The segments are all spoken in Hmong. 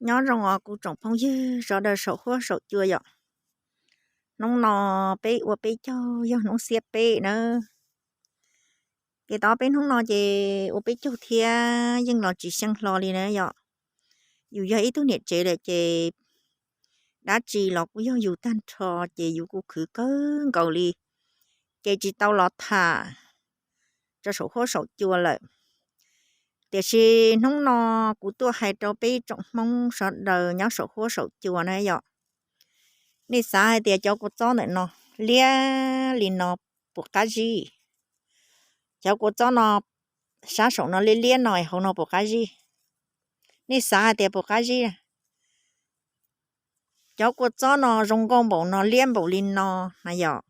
Nyob zoo os kuv tsoom phooj ywg sawv daws saum huab saum cua yom. Hnub no peb ua peb caug yog hnub xiab peb na. Ces tau peb hnub no ces ua peb caug thiab yeej los tsis xyeej hlo li na yom. Yus yog ib tug niam tsev lawm ces dab tsi los kuj yog yus tag nrho, ces yus kuj khwv kawg nkaus li, ces tsis tau los tham rau saum huab saum cua lawm. Tiam sis hnub no kuv tuaj hais rau peb tsoom Hmoob sawv daws nyob saum huab saum cua na yom. Nej xav hais tias cov kua txob ntawm no liab li no puas qab zib? Cov kua txob no sab saum no liab liab no hauv no puas qab zib? Nej xav hais tias puas qab zib? Cov kua txob no zoo nkauj npaum no, liab npaum li no na yom,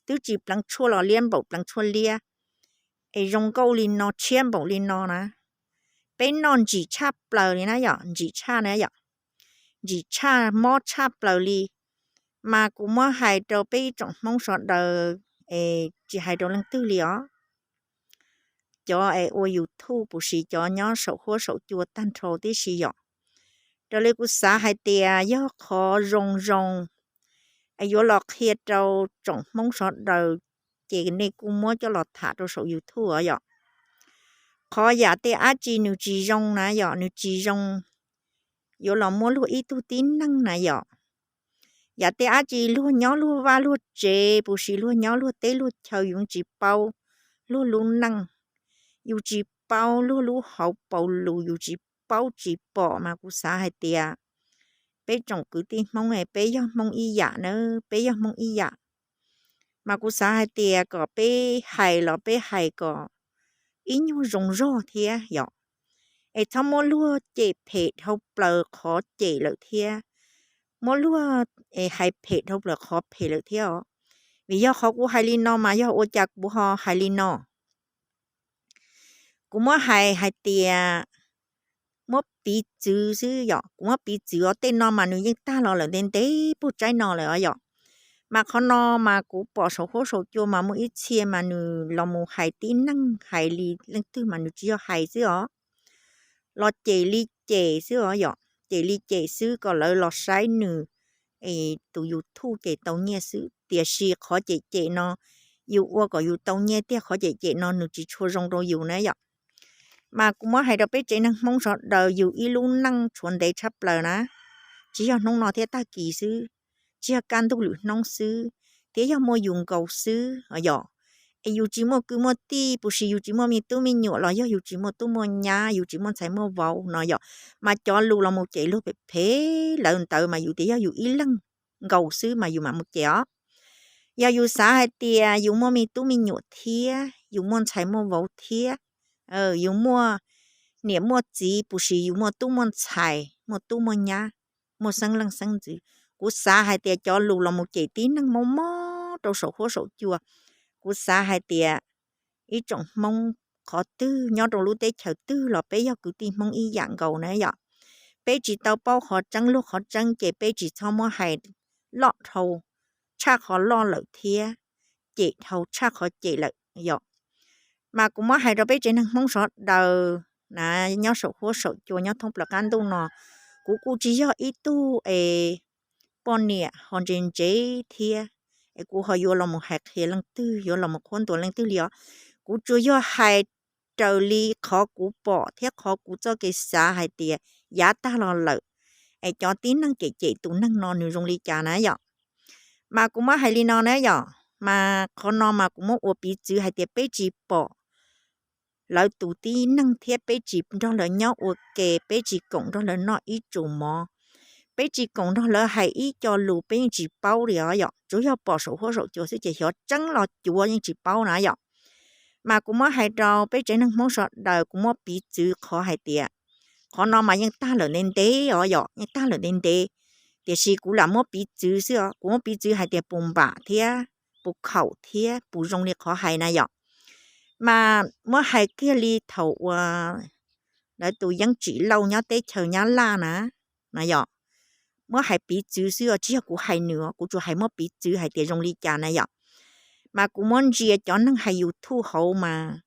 twb tsis pleev tshuaj los liab npaum pleev tshuaj liab, es zoo nkauj li no, tshiab npaum li no na. Peb noj ntsim tshaj plaws li na yom, ntsim tshaj na yom, ntsim tshaj mob tshaj plaws li. Mas kuv muab hais rau peb ib tsoom Hmoob sawv daws, es tsis hais rau leej twg li os, cov es ua YouTube puas sis cov nyob saum huab saum cua tag nrho tib si yom. Raws li kuv xav hais tias yog qhov zoo zoo es yuav los qhia rau tsoom Hmoob sawv daws, ces nej kuj muab coj los tham rau saum YouTube os yom. Qhov yam tej dab tsi nws tsis zoo na yom, nws tsis zoo yuav los muab luag ib tug tib neeg na yom. Yam tej dab tsi luag nyob luag vaj luag tsev puas sis luag nyob luag teb luag chaw yus tsis paub luag lub neej, yus tsis paub luag lub hauv paus lus, yus tsis paub tsis pom, mas kuv xav hais tias peb tsoom kwv tij Hmoob, peb yog Hmoob ib yam na, peb yog Hmoob ib yam. Mas kuv xav hais tias kom peb hais los peb hais kom ib nyuag zoo zog thiab yom. Es txhob muab luag cem phem dhau plaws qhov cem lawm thiab, muab luag hais phem dhau plaws qhov phem lawm thiab os. Vim yog qhov kuv hais li no mas yog ua cas kuv ho hais li no? Kuv muab hais hais tias muab piv txwv xwb yom, kuv muab piv txwv os, tej no mas nws yeej tag los lawm ntev ntev puag tsaib no lawm os yom. Mas qhov no mas kuv pom saum huab saum cua mas muaj ib txhia mas nws los mus hais tib neeg, hais li leej twg mas nws tsis yog hais xwb os, los cem li cem xwb os yom, cem li cem xwb kom lawv los saib nws tus YouTube ces tau nyiaj xwb. Tiam sis qhov cem cem no yus ua kom yus tau nyiaj tiag, qhov cem cem no nws tsis tshua zoo rau yus na yom. Mas kuv muab hais rau peb tsev neeg Hmoob sawv daws, yus ib lub neej tshuav ntev tshaj plaws na, tsis yog hnub no thiab tag kis xwb, tsis yog kaj ntug lwm hnub xwb, thiab yog muaj yus nkaus xwb yom. Es yus tsis muaj kwv muaj tij puas sis yus tsis muaj me tub me nyuam los yog yus tsis muaj tub muaj nyab, yus tsis muaj ntxhais muaj vauv no yom, mas cov lus los mus cem luag phem phem lawv ntawd mas yus tias yog yus ib leeg nkaus xwb mas yus mam mus cem os. Yog yus xav hais tias yus muaj me tub me nyuam thiab, yus muaj ntxhais muaj vauv thiab, yus muaj niam muaj txiv puas sis yus muaj tub muaj ntxhais, muaj tub muaj nyab, muaj xeeb leej xeeb ntxwv, kuv xav hais tias cov lus los mus cem tib neeg mob mob rau saum huab saum cua, kuv xav hais tias ib tsoom Hmoob qhov twg nyob rau lub teb chaws twg los peb yog kwv tij Hmoob ib yam nkaus na yom. Peb tsis tau paub qhov tseeb, luag qhov tseeb ces peb tsis txhob muab hais loj dhau tshaj qhov loj lawm thiab cem dhau tshaj qhov cem lawm yom. Mas kuv muab hais rau peb tsev neeg Hmoob sawv daws na, nyob saum huab saum cua nyob thoob plaws qab ntuj no, kuv kuj tsis yog ib tug es poj niam ho ntse ntsev thiab, es kuv ho yuav los mus hais qhia leej twg, yuav los mus qhuab ntuas leej twg li os. Kuv tsuas yog hais raws li qhov kuv pom thiab qhov kuv txoj kev xav hais tias yav tag los lawm, es cov tib neeg cem cem tus neeg no nws zoo li cas na yom. Mas kuv muab hais li no na yom, mas qhov no mas kuv muab ua piv txwv hais tias peb tsis pom lawv tus tib neeg thiab peb tsis nrog lawv nyob ua ke, peb tsis koom nrog lawv noj ib tsum mov, peb tsis koom nrog lawv hais ib co lus peb yeej tsis paub li os yom, tsuas yog pom saum huab saum cua xwb ces xyov tseeb los cuav yeej tsis paub na yom. Mas kuv muab hais rau peb tsev neeg Hmoob sawv daws, kuv muab piv txwv qhov hais tias qhov no mas yeej tag lawm ntev ntev os yom, yeej tag lawm ntev ntev. Tiam sis kuv lam muab piv txwv xwb os, kuv muab piv txwv hais tias puas npam thiab puas khaum thiab puas zoo li qhov hais na yom. Mas muab hais kiag li thaum uas lawv tus Yeeb Tsim Lauj nyob teb chaws Nyab Laj na, na yom, muab hais piv txwv xwb os, tsis yog kuv hais nws os, kuv tsuas hais muab piv txwv hais tias zoo li cas na yom. Mas kuv muab ntsia cov neeg hais YouTube hauv mas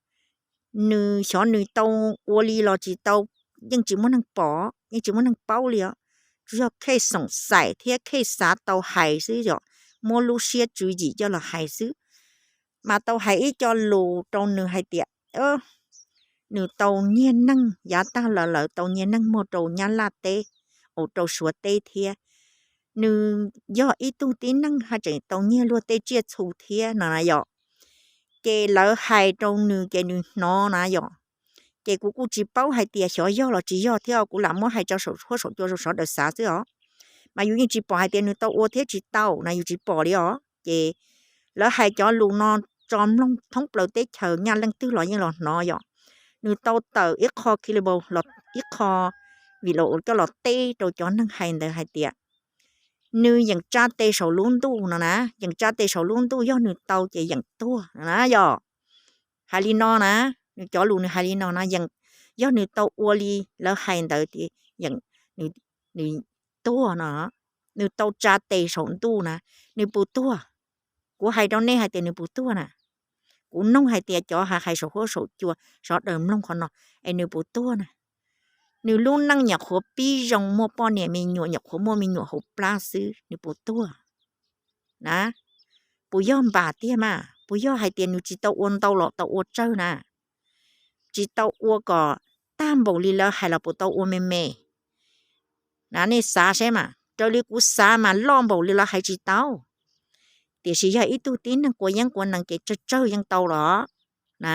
nws xyov nws tau ua li los tsis tau yeej tsis muaj neeg pom, yeej tsis muaj neeg paub li os. Tsuas yog khej xoom xaim thiab khej xav tau hais xwb yom, muab lub siab tswv yim coj los hais xwb. Mas tau hais ib co lus rau nws hais tias, nws tau nyiag neeg yav tag los lawv tau nyiag neeg muag rau Nyab Laj teb, ua rau Suav teb thiab. Nws yog ib tug tib neeg haj tseem tau nyiag luag tej tsiaj txhu thiab no na yom. Ces lawv hais rau nws ces nws hnov na yom. Ces kuv kuj tsis paub hais tias xyov yog los tsis yog thiab, kuv lam muab hais tso saum huab saum cua rau sawv daws xav xwb os. Mas yus yeej tsis pom hais tias nws tau ua thiab tsis tau na, yus tsis pom li os. Ces lawv hais cov lus no tso mloog thoob plaws teb chaws, nyaj leej twg los yeej los hnov yom. Nws tau tawm ib qho clip los, ib qho video coj los teb rau cov neeg hais ntawd hais tias nws yeem tsa tes saum lub ntuj no na, yeem tsa tes saum lub ntuj, yog nws tau ces yeem tuag no na yom. Hais li no na, nws cov lus nws hais li no na, yog nws tau ua li lawv hais ntawd ces nws tuag no, nws tau tsa tes saum ntuj na, nws puas tuag? Kuv hais rau nej hais tias nws puas tuag na. Kuv nug hais tias cov hais saum huab saum cua sawv daws mloog qhov no, es nws puas tuag na? Nws lub neej nyuam qhuav pib zoo, muaj poj niam me nyuam, nyuam qhuav muaj me nyuam hauv plab xwb, nws puas tuag na? Puas yog npam tiag mas? Puas yog hais tias nws tsis tau ua ntau los tau ua tsawg na? Tsis tau ua kom tag npaum li lawv hais los puas tau ua me me na? Nej xav seb mas, raws li kuv xav mas loj npaum li lawv hais tsis tau. Tiam sis yog ib tug tib neeg quav yeeb quav nees ces tsawg tsawg yeej tau los na.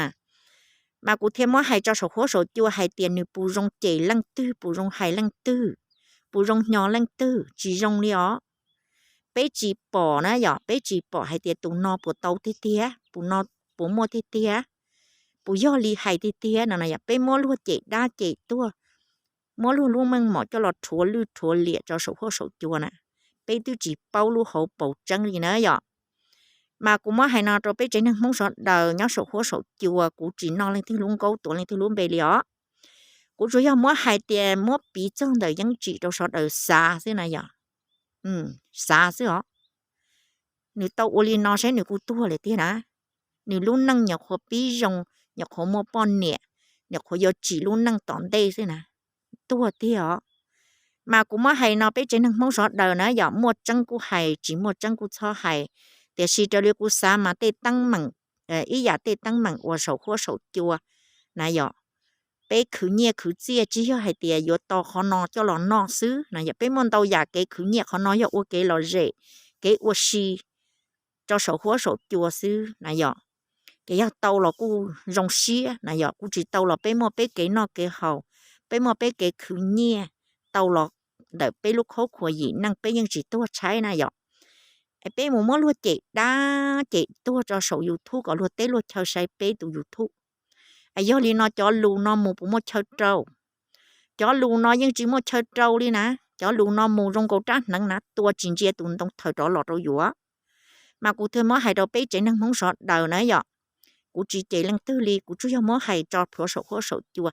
Mas kuv thiaj muab hais tso saum huab saum cua hais tias nws puas zoo cem leej twg, puas zoo hais leej twg, puas zoo hnyos leej twg, tsis zoo li os. Peb tsis pom na yom, peb tsis pom hais tias tus no puas tau tiag tiag, puas muaj tiag tiag, puas yog li hais tiag tiag no na yom. Peb muab luag cem dab cem tuag, muab luag lub meej mom coj los rhuav lwj rhuav liam rau saum huab saum cua na, peb twb tsis paub lub hauv paus tseeb li na yom. Mas kuv muab hais no rau peb tsev neeg Hmoob sawv daws nyob saum huab saum cua, kuv tsis noj leej twg lub nkaub tuav leej twg lub npe li os. Kuv tsuas yog muab hais tias muab piv txog ntawm Yeeb Tsim rau sawv daws xav xwb na yom. Xav xwb os. Nws tau ua li no saib nws kuj tuag lawm tiag na. Nws lub neej nyuam qhuav pib zoo, nyuam qhuav muaj poj niam, nyuam qhuav yuav tsim lub neej tom ntej xwb na, tuag tiag os. Mas kuv muab hais no peb tsev neeg Hmoob sawv daws na yom, muaj tseeb kuj hais, tsis muaj tseeb kuj txhob hais. Tiam sis raws li kuv xav mas tej teeb meem, ib yam tej teeb meem uas saum huab saum cua na yom, peb khwv nyiaj khwv txiaj tsis yog hais tias yuav tos qhov no coj los noj xwb na yom. Peb muaj ntau yam kev khwv nyiaj, qhov no yog ua kev lom zem, kev ua si rau saum huab saum cua xwb na yom. Ces yog tau los kuj zoo siab na yom, kuj tsis tau los peb muaj peb kev noj kev haus, peb muaj peb kev khwv nyiaj, tau los ntawm peb lub khaub khuas yim neej peb yeej tsis tuag tshaib na yom. Es peb mus muab luag cem dab cem tuag rau saum YouTube kom luag teb luag chaw saib peb tus YouTube. Es yog li no cov lus no mus puas muaj chaw rau? Cov lus no yeej tsis muaj chaw rau li na. Cov lus no mus zoo nkaus rab hneev na, tua tsis ntsia tus ntoo thaws rov los rau yuav. Mas kuv thiaj muab hais rau peb tsev neeg Hmoob sawv daws na yom, kuv tsis cem leej twg li, kuv tsuas yog muab hais tso plhuav saum huab saum cua.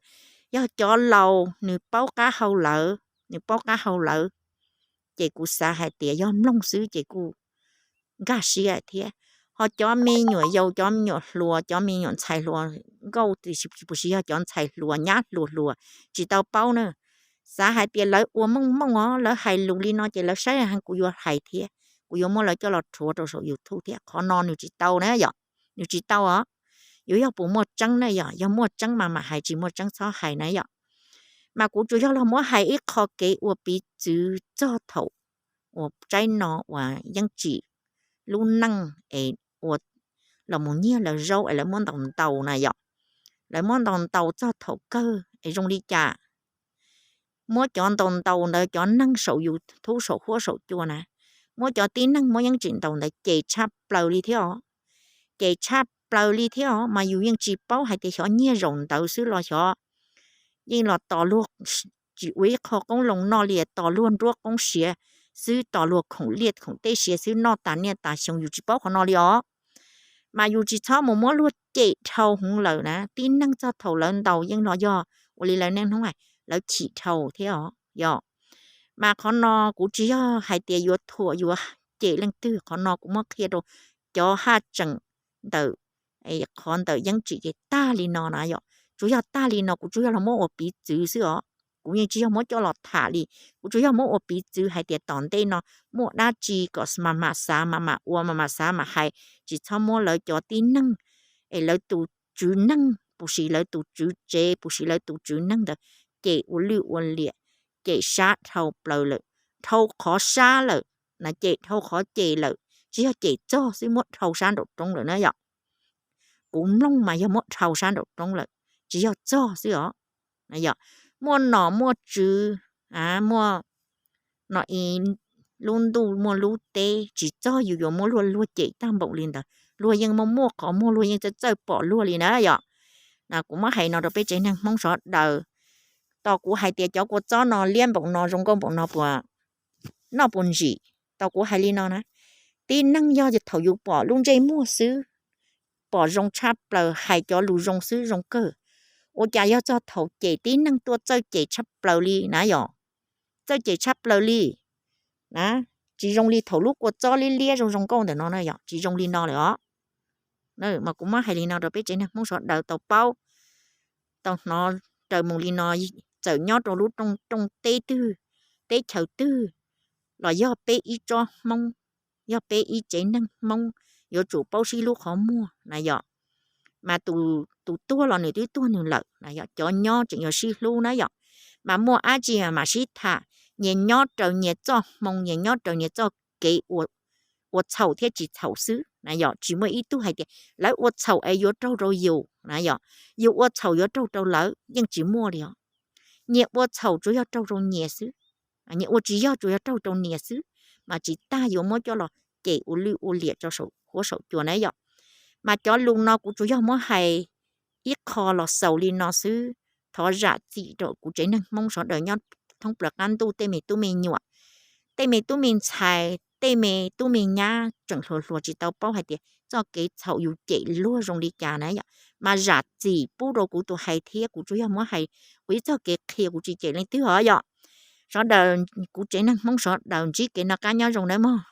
Yog cov laus nws paub qab hau lawm, nws paub qab hau lawm, ces kuv xav hais tias yog mloog xwb ces kuj nkag siab thiab. Ho cov me nyuam yaus, cov me nyuam hluas, cov me nyuam ntxhais hluas nkauj, tiam sis puas tsis yog cov ntxhais hluas nyab hluas hluas tsis tau paub na, xav hais tias lawv ua mooj mooj os, lawv hais lus li no ces lawv saib heev, kuv yuav hais thiab, kuv yuav muab lawv coj los rhuav rau saum YouTube thiab. Qhov no nws tsis tau na yom, nws tsis tau os. Yuav yog puas muaj tseeb na yom, yog muaj tseeb mas mam hais, tsis muaj tseeb txhob hais na yom. Mas kuv tsuas yog los muab hais ib qho kev ua piv txwv txog thaum uas tsaib no uas Yeeb Tsim lub neej es ua los mus nyiag lawv zaub es lawv muab ntaus ntaus na yom. Lawv muab ntaus ntaus txog thaum kawg es zoo li cas? Muab cov ntaus ntaus ntawd cov neeg saum YouTube saum huab saum cua na, muab cov tib neeg muab Yeeb Tsim ntaus ntawd ces tshaj plaws li thiab os. Ces tshaj plaws li thiab os, mas yus yeej tsis paub hais tias xyov nyiag zaum ntawd xwb los xyov yeej los tos luag, tsis ua ib qho qoob loo noj li, tos luag nruab qoob siav xwb, tos luag khoom liaj khoom teb siav xwb, noj tas niaj tas xyoo, yus tsis paub qhov no li os. Mas yus tsis txhob mus muab luag cem dhau hwv lawm na. Tib neeg txog thaum lawv ntaus yeej los yog ua li lawv niaj hnub hais, lawv chim dhau thiab os yom. Mas qhov no kuv tsis yog hais tias yuav thuam yuav cem leej twg, qhov no kuv muab qhia rau cov haj tseem ntawm qhov ntawm Yeeb Tsim ces tag li no na yom. Tsuas yog tag li no, kuv tsuas yog los muab ua piv txwv xwb os. Kuv yeej tsis yog muab coj los tham li, kuv tsuas yog muab ua piv txwv hais tias tom ntej no muaj dab tsi kom mam mam xav mam mam ua mam mam xav mam hais, tsis txhob muab lawv cov tib neeg es lawv tus tswv neeg puas sis lawv tus tswv tsev puas sis lawv tus tswv neeg ntawd cem ua lwj ua liam, cem sab dhau plaws lawm, dhau qhov sab lawm, na cem dhau qhov cem lawm, tsis yog cem txog xwb, muab dhau sab nraum roob lawm na yom. Kuv mloog mas yog muab dhau sab nraum roob lawm, tsis yog txog xwb os. Muaj nom muaj tswv, muaj no i lub ntuj muaj lub teb, tsis txog yus yuav muab luag luag cem tag npaum li ntawd. Luag yeej muaj muaj qhov muag, luag yeej txawj txawj pom luag li na yom. Na kuv muab hais no rau peb tsev neeg Hmoob sawv daws. Tos kuv hais tias cov kua txob no liab npaum no zoo nkauj npaum no puas noj puas ntsim, tos kuv hais li no na. Tib neeg yog thaum yus pom lub ntsej muag xwb, pom zoo tshaj plaws, hais cov lus zoo xwb zoo kawg. Ua cas yog txog thaum cem tib neeg tuaj txawj cem tshaj plaws li na yom. Txawj cem tshaj plaws li na, tsis zoo li thaum lub kua txob liab liab zoo zoo nkauj ntawm no na yom, tsis zoo li no lawm os. Mas kuv muab hais li no rau peb tsev neeg Hmoob sawv daws tau paub, tau hnov raws mus li no, txawm nyob rau lub rooj teb twg, teb chaws twg, los yog peb ib tsob Hmoob, yog peb ib tsev neeg Hmoob, yuav tsum paub sib hlub qhov muag na yom. Mas tus tuag los nws twb tuag nws lawm na yom, cov nyob tseem yuav sib hlub na yom. Mas muaj dab tsi mas mam sib tham, nyias nyob raws nyias txoj hmoo, nyias nyob raws nyias txoj kev ua txhaum thiab tsis txhaum xwb na yom. Tsis muaj ib tug hais tias lawv ua txhaum es yuav raug rau yus na yom, yus ua txhaum yuav raug rau lawv, yeej tsis muaj li os. Nyias ua txhaum tsuas yog raug rau nyias xwb, nyias ua tsis yog tsuas yog raug rau nyias xwb, mas tsis tas yuav muab coj los cem ua lwj ua liam rau saum huab saum cua na yom. Mas cov lus no kuv tsuas yog muab hais ib qho los xaus li no xwb. Thov zam txim rau kuv tsev neeg Hmoob sawv daws nyob thoob plaws qab ntuj, tej me tub me nyuam, tej me tub me ntxhais, tej me tub me nyab tseem hluas hluas tsis tau paub hais tias txoj kev txhaum yus cem luag zoo li cas na yom. Mas zam txim pub rau kuv tus hais thiab, kuv tsuas yog muab hais kuv ib txoj kev qhia, kuv tsis cem leej twg os yom. Sawv daws, kuv tsev neeg Hmoob sawv daws ntsib kev noj qab nyob zoo nawb mog.